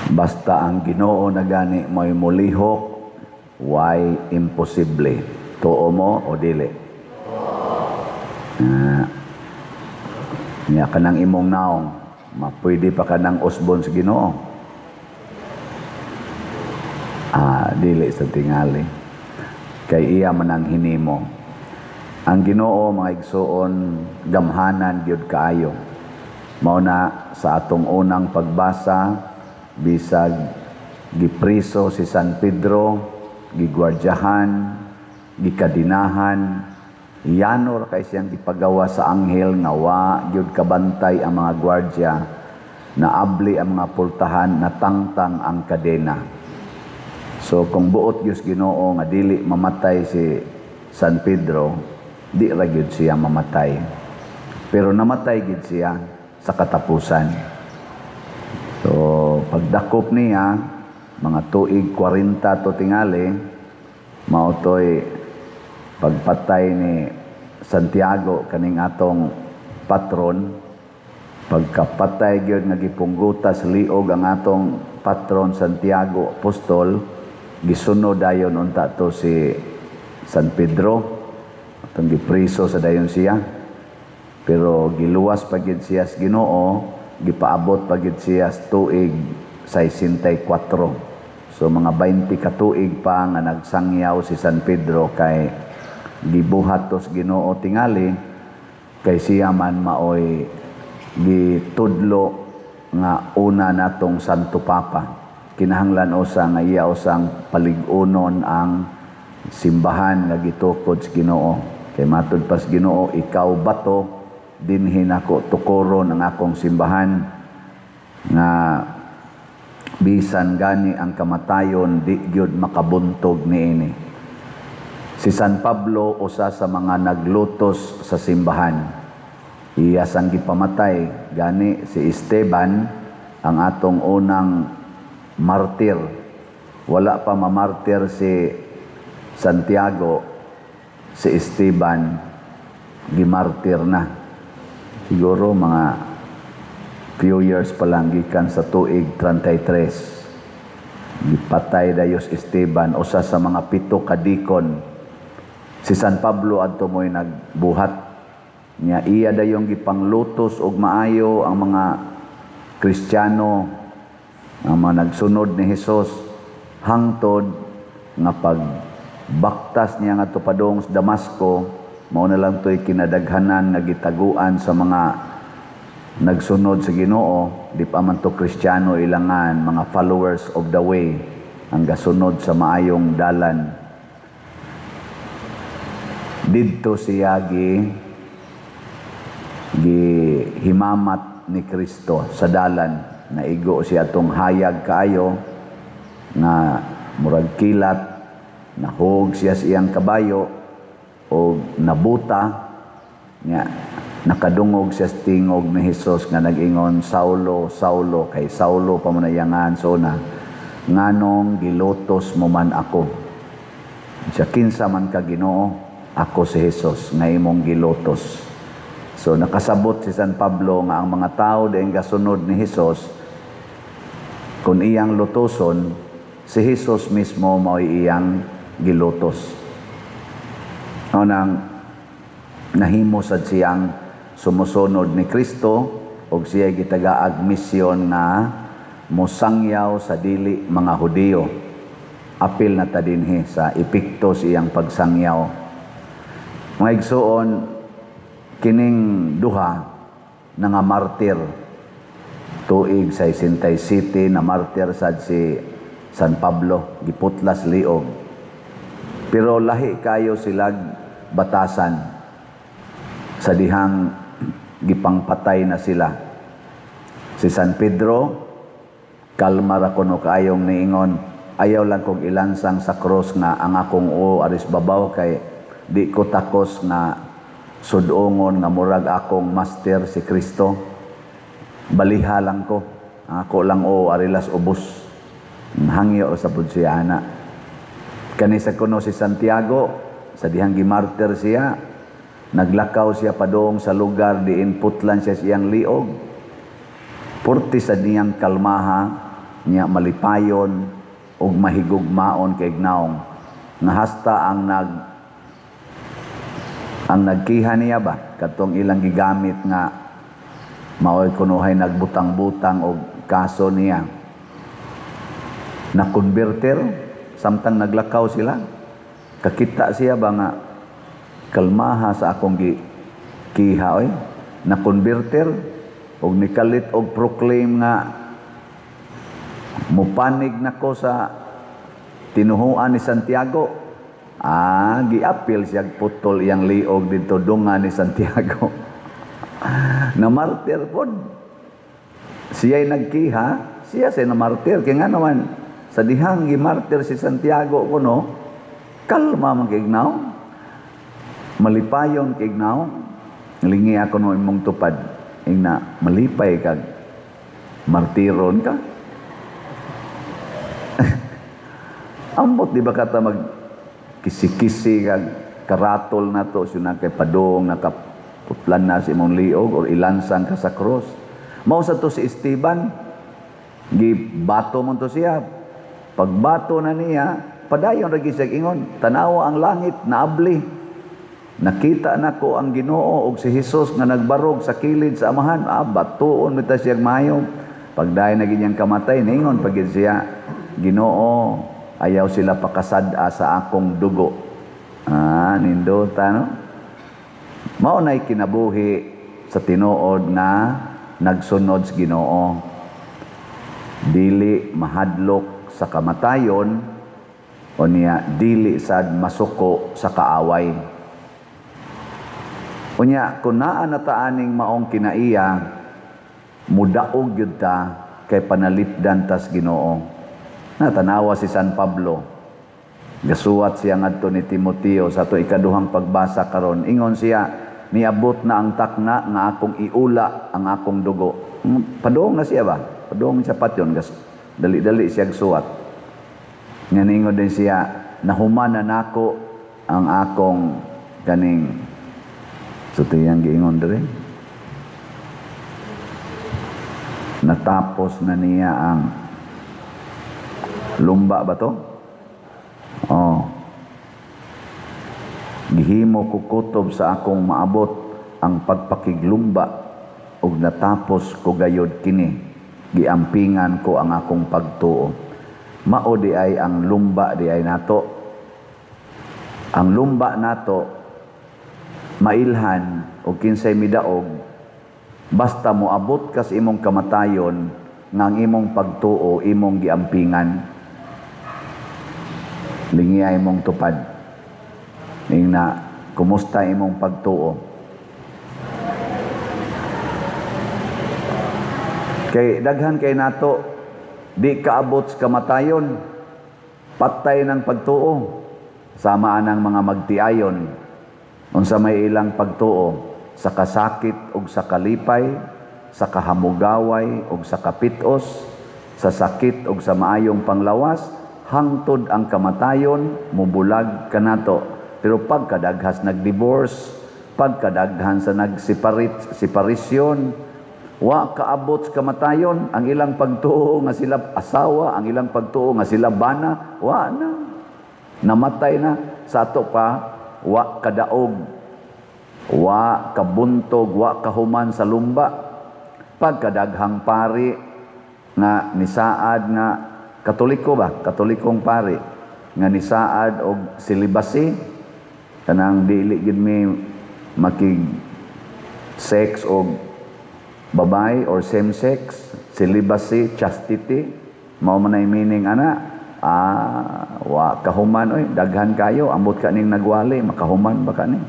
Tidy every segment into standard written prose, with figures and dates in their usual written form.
Basta ang Ginoo na gani mo'y mulihok, way imposible. Tuo mo o dili? Ah, niya kanang imong naong, mapwede pa kanang usbon sa Ginoo. Ah, dili sa tingali. Kay iya man ang hinimo. Ang Ginoo, mga igsuon, gamhanan gyud kaayo. Mao na sa atong unang pagbasa, bisag gipriso si San Pedro, gigwardyahan, gikadinahan, yano ra kay siyang gipagawa sa anghel nga wa gyud kabantay ang mga gwardya, naabli ang mga pultahan, natangtang ang kadena. So kung buot gyud Ginoo nga dili mamatay si San Pedro, di ra gyud siya mamatay. Pero namatay gyud siya sa katapusan. So pagdakop niya, mga tuig 40 to tingali, mao toy pagpatay ni Santiago kaning atong patron. Pagkapatay gyud nga gipunggutas liog ang atong patron Santiago Apostol, gisunod dayon unta to si San Pedro, atong gipriso sa dayon siya, pero giluwas pa gid siya sa Ginoo, gipaabot pa gid siya sa tuig 64. So mga 20 ka tuig pa nga nagsangyaw si San Pedro kay gibuhat to sa Ginoo tingali, kay siya man maoy gitudlo nga una natong Santo Papa. Kinahanglan usa nga iya usang palig-unon ang simbahan nga gitukod sa Ginoo. Kay matud pa sa Ginoo, "Ikaw bato, dinhi nako tukoron ang akong simbahan," nga bisan gani ang kamatayon di gyud makabuntog niini. Si San Pablo, usa sa mga naglutos sa simbahan. Iya sang gipamatay gani si Esteban, ang atong unang martir. Wala pa mamartir si Santiago, si Esteban gimartir na. Siguro mga few years pa lang, gikan sa tuig 33. Gipatay dayon si Esteban, usa sa mga 7 ka deacon. Si San Pablo adto mo'y nagbuhat niya, iya dayong gipanglutos og maayo ang mga Kristiyano, ang mga nagsunod ni Hesus, hangtod nga pagbaktas niya ngadto padung sa Damasco. Mao na lang to'y kinadaghanan nga gitaguan sa mga nagsunod sa Ginoo. Di pa man to Kristiyano ilangan, mga followers of the way, ang gasunod sa maayong dalan. Didto siya gihimamat ni Kristo sa dalan. Naigo siya tong hayag kaayo nga murag kilat, nahog siya sa iyang kabayo o nabuta niya. Nakadungog siya sa tingog ni Hesus nga nag-ingon, "Saulo, Saulo," kay Saulo pa man iyangan so na, "nganong gilutos mo man ako?" Siya, "Kinsa man ka, Ginoo?" "Ako si Hesus nga imong gilutos." So nakasabot si San Pablo nga ang mga tao diin gasunod ni Hesus, kung iyang lutoson, si Hesus mismo mao'y iyang gilutos. Nang nahimo sad siyang sumusunod ni Kristo og siya gitagaag misyon nga mosangyaw sa dili mga Hudiyo. Apil na ta dinhi sa epekto sa iyang pagsangyaw. Mga igsuon, kining duha nga martir, tuig sa 67 na martir sad si San Pablo, giputlas liog. Pero lahi kayo silag batasan sa dihang gipangpatay na sila. Si San Pedro, kalma ra kuno kaayong niingon, "Ayaw lang kong ilansang sa cross nga ang akong uo aris babaw, kay di ko takos nga sudongon nga murag akong master si Kristo. Baliha lang ko. Ang ako lang o arilas ubos." Hangyo sa pud siya ana. Kani sa kuno si Santiago, sa dihang gimartir siya, naglakaw siya padung sa lugar diin putlan siya siyang liog. Purti sa niyang kalmaha Nya malipayon ug mahigugmaon kay naong nga hasta ang nagkiha niya ba katong ilang gigamit nga maoy kunuhay nagbutang-butang og kaso niya, na converter samtang naglakaw sila. Kakita siya ba nga kalmaha sa akong gi kiha oy, na converter og nikalit og proclaim nga mupanig nako sa tinuhuan ni Santiago. Ah, giapil siya, putol iyang liog dito dungan ni Santiago. Na martir pod. Siya'y nagkiha, siya siya na martir. Kaya nga naman, sa dihang gimartir si Santiago kuno, kalma man kay ignaw, malipayon kay ignaw, lingi ako no imong tupad. Ingna, malipay kag martiron ka. Ambot di ba kata mag kisi-kisi kag karatol na to siya na kay padong nakaputlan na si imong liog or ilansang ka sa cross. Mao sa to si Esteban, gibato mo to siya. Pagbato na niya, padayon ra gyud siya ingon, tanawa ang langit naabli. Nakita nako ang Ginoo og si Hesus nga nagbarog sa kilid sa Amahan. Ah, batuon bitaw siya maayo. Pagdayon na gid kamatay, ningon pag siya, Ginoo, ayaw sila pakasad-a sa akong dugo. Ah, nindota no? Mao na'y kinabuhi sa tinuod na nagsunod sa Ginoo. Dili mahadlok sa kamatayon o niya dili sad masuko sa kaaway. Unya kung naa na ta aning maong kinaiya, mudaog gyud ta kay panalipdan tas Ginoo. Natanawa si San Pablo. Gasuwat siya ngadto ni Timoteo sa ato ikaduhang pagbasa karon. Ingon siya, niabot na ang takna nga akong iula ang akong dugo. Padung na siya ba? Padung siya patyon. Dali-dali siya suwat. Nga ningon din siya, nahuman na nako ang akong kaning sutiyang giingon diri. Natapos na niya ang lumba ba to? Oh. Gihimo ko kutob sa akong maabot ang pagpakiglumba ug natapos ko gayod kini. Giampingan ko ang akong pagtuo. Mao di ay ang lumba di ay nato. Ang lumba nato mailhan o kinsay midaog basta moabot kas imong kamatayon nga ang imong pagtuo imong giampingan. Lingiya imong tupad. Ingna, kumusta imong pagtuo? Kay daghan kay nato di kaabot sa kamatayon, patay ng pagtuo. Sama anang mga magtiayon unsa may ilang pagtuo sa kasakit ug sa kalipay, sa kahamugaway ug sa kapitos, sa sakit ug sa maayong panglawas, hangtod ang kamatayon mubulag kanato. Pero pagkadaghas nagdivorce, pagkadaghan sa nagseparate, separation, wa kaabot sa kamatayon, ang ilang pagtuo nga sila asawa, ang ilang pagtuo nga sila bana, wa na. Namatay na. Sa ato pa, wa kadaog, wa kabuntog, wa kahuman sa lumba. Pagkadaghang pari nga nisaad nga Katoliko ba? Katolikong pari nga nisaad og silibasi, kanang dili gid mi makig sex og babae or same sex, celibacy, chastity, mao man ay meaning ana. Ah, wa kahuman oy, daghan kayo, ambot ka ning nagwali, makahuman ba ka ni?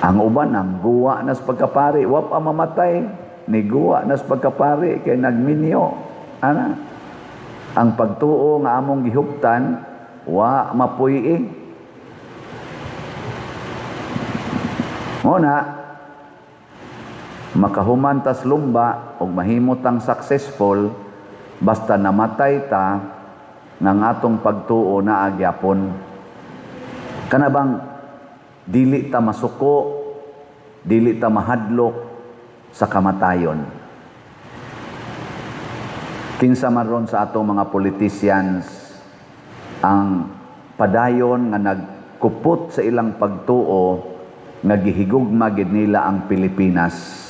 Ang uban ang guwa nas pagkapari, wa pa mamatay, ni guwa nas pagkapari kay nagminyo. Ana, ang pagtuo nga among gihuptan wa mapuy-i. Muna makahuman tas lumba og mahimo tang successful basta namatay ta nga atong pagtuo naa gyapon. Kana bang dili ta masuko, dili ta mahadlok sa kamatayon. Kinsa man ron sa atong mga politicians ang padayon nga nagkupot sa ilang pagtuo nga gihigugma gid nila ang Pilipinas?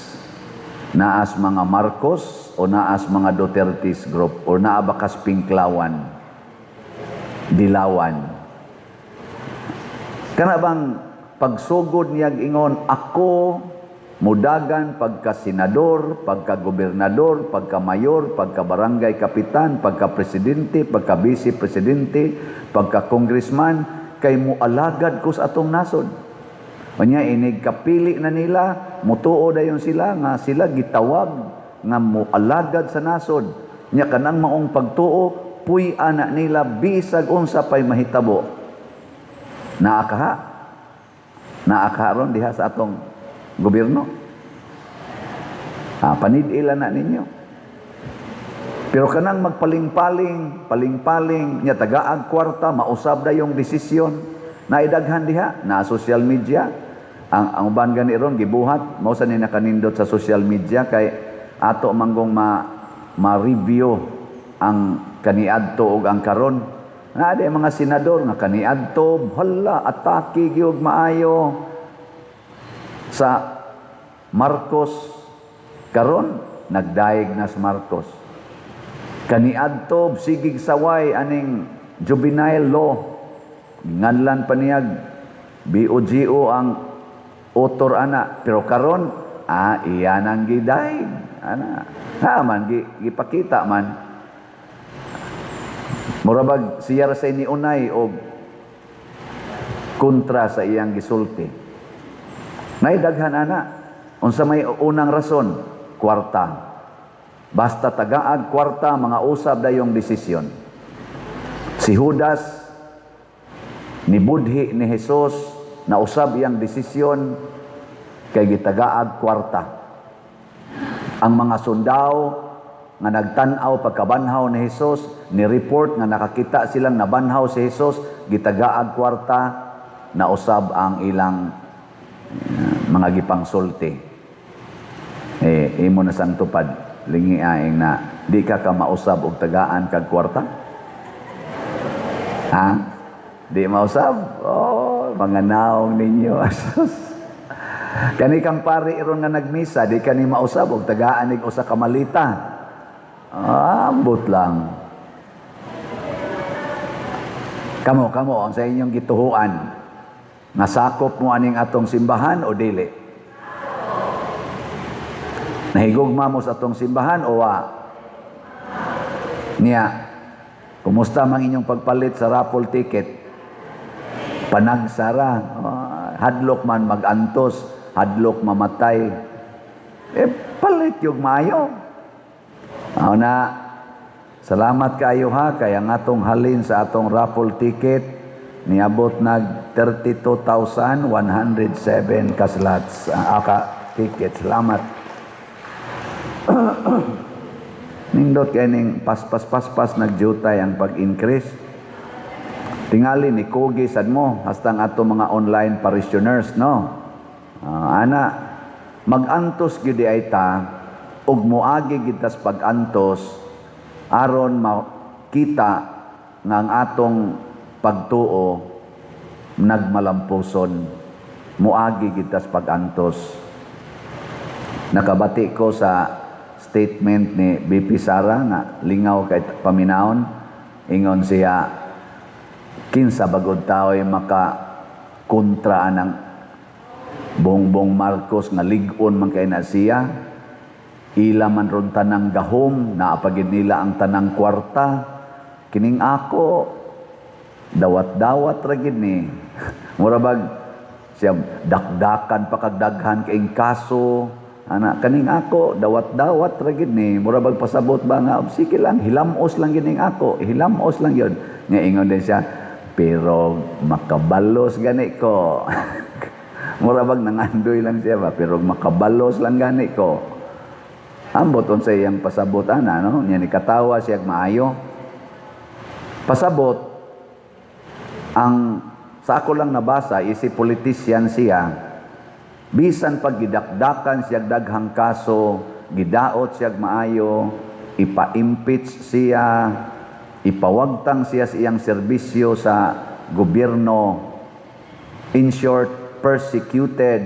Naas mga Marcos o naas mga Duterte's group o naa ba kas Pinklawan, Dilawan? Kana bang pagsugod niya ingon, "Ako mudagan pagka senador, pagka gobernador, pagka mayor, pagka barangay kapitan, pagka presidente, pagka vice presidente, pagka congressman, kay mualagad ko sa atong nasod." Unya inig kapili na nila, mutuo dayon sila nga sila gitawag nga mualagad sa nasod. Nya kanang maong pagtuo, puy-an na nila bisag unsa pay mahitabo. Naa kaha? Naa kaha ron diha sa atong gobyerno? Ah, panid-ila na ninyo. Pero kanang magpaling-paling, paling-paling, nya tagaag kwarta, mausab dayong desisyon. Naidaghan diha, na social media. Ang uban gani ron gibuhat, mao sa ni nakanindot sa social media kay ato manggong ma ma-review ang kaniadto ug ang karon. Naa di mga senador nga kaniadto, hala, atake gyud maayo sa Marcos, karon nagdaig na sa Marcos. Kaniadto sigig saway aning juvenile law. Nganlan pa niyag BOGO ang author ana, pero karon iya nang gidaig ana. Ha man gipakita man, mura bag siya ra say niunay og kontra sa iyang gisulti. Nay daghan ana. Unsa may unang rason? Kwarta. Basta tagaag kwarta, mga usab dayong desisyon. Si Judas nibudhi ni Jesus, nausab iyang desisyon kay gitagaag kwarta. Ang mga sundao nga nagtan-aw pagkabanhaw ni Jesus, ni-report nga nakakita silang nabanhaw si Jesus, gitagaag kwarta, nausab ang ilang mga gipangsulti. Eh, imo na sang tupad, lingi aing na di ka ka mausab og tagaan kag kwarta? Ha? Di mausab? Oh, mga naong ninyo. Kani kang pari ron nga nagmisa, di ka ni mausab og tagaan ig usa ka malita? Ah, ambot lang. Kamo, kamo, ang sa inyong gituhuan, nasakop mo aning atong simbahan o dili? Nahigugma mo sa atong simbahan o wa? Niya, kumusta mang inyong pagpalit sa raffle ticket? Panagsara. Oh, hadlok man magantos, hadlok mamatay. Eh, palit yung maayo. Ako na, salamat kayo ha, kaya nga atong halin sa atong raffle ticket, niabot nag 32,107 kaslots, aka ticket. Salamat. Nindot kay ning paspas-paspas nagjutay ang pag-increase. Tingali ni Kogi sad mo hasta ang ato mga online parishioners, no. Ana magantos gyud ay ta ug moagi gid tas pag-antos aron makita nga ang atong pagtuo nagmalampuson. Moagi gid tas pag-antos. Nakabati ko sa statement ni BP Sara nga lingaw kay paminawon. Ingon siya, kinsa bagod tao'y maka kontra anang Bongbong Marcos nga lig-on man kay na siya, ila man ron tanang gahom, naapagid nila ang tanang kwarta, kining ako dawat-dawat ra gid ni. Mura bag siya dakdakan pa kag daghan kaing kaso ana, kaning ako dawat-dawat ra gid ni. Mura bag pasabot ba nga sige lang, hilamos lang gining ako, hilamos lang yun. Nga ingon din siya, "Pero makabalos gani ko." Mura bag nangandoy lang siya ba, "Pero makabalos lang gani ko." Ambot unsa iyang pasabot ana, no? Nya ni katawa siya maayo. Pasabot ang sa ako lang nabasa, isi politician siya, bisan pag gidakdakan siya daghang kaso, gidaot siya maayo, Ipa-impeach siya, ipawagtang siya sa iyang serbisyo sa gobyerno, in short, persecuted,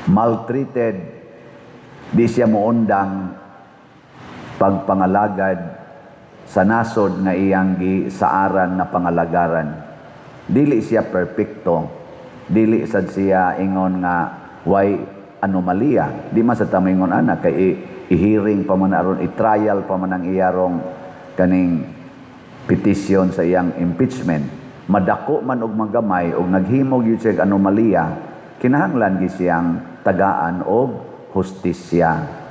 maltreated, di siya muundang pagpangalagad sa nasod nga iyang gisaaran na pangalagaran. Dili siya perpekto, dili sad siya ingon nga way anomalya. Di man sa ta moingon ana kay i-hearing pa man aron, i-trial pa man ang iyarong kaning petition sa iyang impeachment. Madako man og magamay og naghimo gyud siya anomalya, kinahanglan gyud siyang tagaan og hustisya.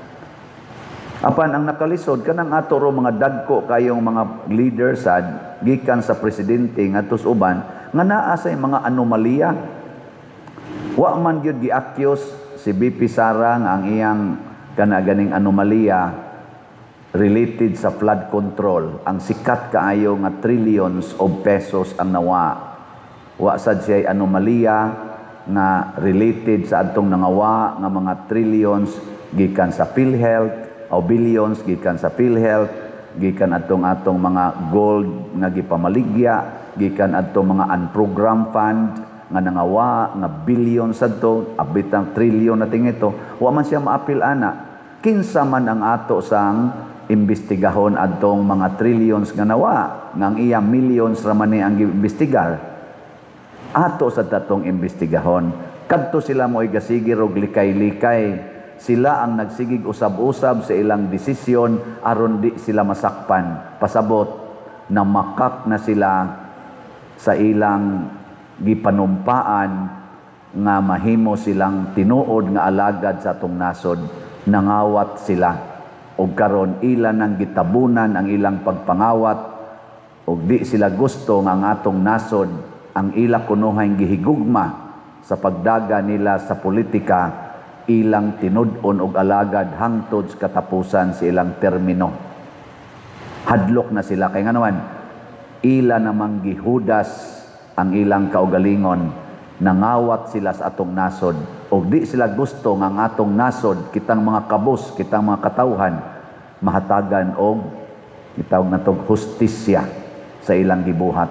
Apan ang nakalisod, kanang ato ro mga dagko kayong mga leader sad, gikan sa presidente ngadto sa uban nga naa say mga anomalya. Wa man gyud gi-accuse si VP Sara nga ang iyang kana ganing anomalya related sa flood control, ang sikat kaayo nga trillions of pesos ang nawa. Wa sad siya anomalya nga related sa adtong nangawa nga mga trillions gikan sa PhilHealth o billions gikan sa PhilHealth, gikan adtong atong mga gold nga gipamaligya, gikan adtong mga unprogrammed fund nga nangawa nga billions adto, abit ang trillion na tingito. Wa man siya maapil ana. Kinsa man ang ato sang imbestigahon adtong mga trillions nga nawa, nga ang iya millions ra man ni ang giimbestigar? Ato sa tatong imbestigahon. Kadto sila mo'y gasigir og likay-likay. Sila ang nagsigig usab-usab sa ilang desisyon aron di sila masakpan. Pasabot na makak na sila sa ilang gipanumpaan nga mahimo silang tinuod nga alagad sa atong nasod. Nangawat sila og karon ila nang gitabunan ang ilang pagpangawat og di sila gusto nga ang atong nasod, ang ila kunuhay gihigugma sa pagdaga nila sa politika, ilang tinud-on og alagad hangtod sa katapusan sa ilang termino. Hadlok na sila kay nganoman ila namang gihudas ang ilang kaugalingon. Nangawat sila sa atong nasod og di sila gusto nga ang atong nasod, kitang mga kabus, kitang mga katawhan, mahatagan og gitawag natog hustisya sa ilang gibuhat.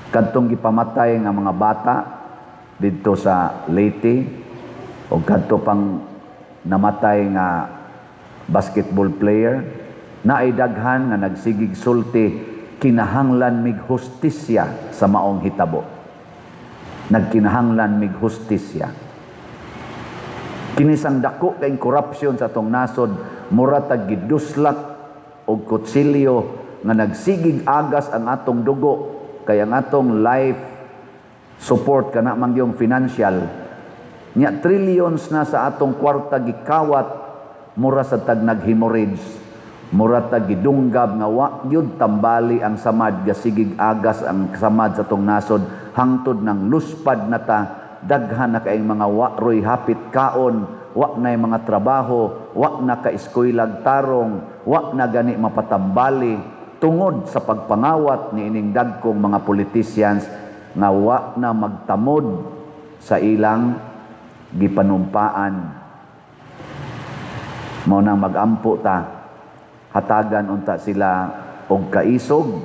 Kadtong gipamatay nga mga bata didto sa Leyte o kadto pang namatay nga basketball player, naay daghan nga nagsigig sulti, "Kinahanglan mig hustisya sa maong hitabo." Nagkinahanglan mig hustisya. Kinisang dako kay corruption sa atong nasod, mura tag giduslak og kutsilyo nga nagsigig agas ang atong dugo, kay ang atong life support kana man yung financial nya, trillions na sa atong kwarta gikawat. Mura sa tag nag-hemorrhage, mura tag gidunggab nga wa gyud tambali ang samad. Gasigig agas ang samad sa atong nasod hangtod ng luspad na ta. Daghan na kaayong mga wa roy hapit kaon, wa na mga trabaho, wa na ka eskuylag tarong, wa na gani mapatambali tungod sa pagpangawat ni ining dagkong mga politicians nga wa na magtamod sa ilang gipanumpaan. Mao nang magampo ta, hatagan unta sila og kaisog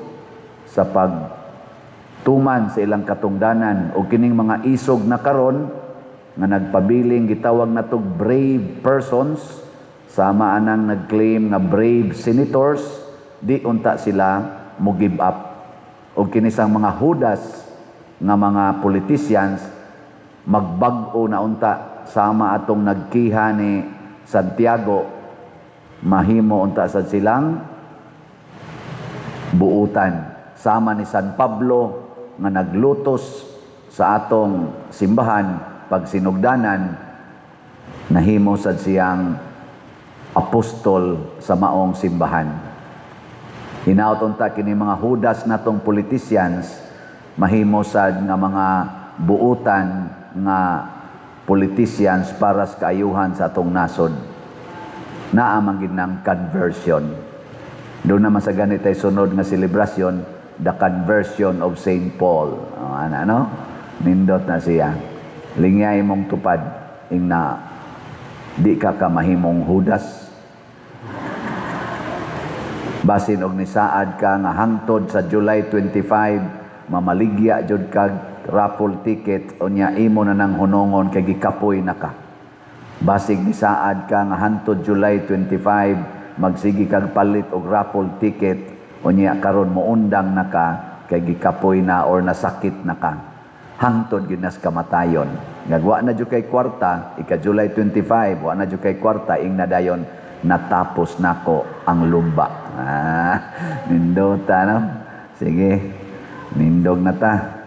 sa pagtuman sa ilang katungdanan. Og kining mga isog na karon nga nagpabiling gitawag natog brave persons, sama anang nag-claim nga brave senators, di unta sila mo give up. Og kinisang mga hudas nga mga politicians, magbag-o na unta sama atong nagkiha ni Santiago, mahimo unta sad silang buutan sama ni San Pablo nga naglutos sa atong simbahan pag sinugdanan, nahimo sad siyang apostol sa maong simbahan. Hinaot unta kini mga hudas natong politicians mahimo sad nga mga buutan nga politicians para sa kaayuhan sa atong nasod. Naa man gid ng conversion. Doon naman sa ganitay sunod nga selebrasyon, the conversion of Saint Paul. O, ano, ano? Nindot na siya. Lingyay mong tupad, ing na di ka kamahimong hudas. Basin og nisaad ka nga hangtod sa July 25 mamaligya jud kag raffle ticket, unya imo na nang hunongon kay gikapoy na ka. Basig nisaad ka nga hangtod July 25 magsige kag palit og raffle ticket, unya karon moundang na ka kay gikapoy na or nasakit na ka. Hangtod gyud nas kamatayon. Nga na jud kay kwarta, ika July 25, wa na jud kay kwarta, ingna dayon, "Natapos nako ang lumba." Ah, nindota, no? Sige, nindog na ta.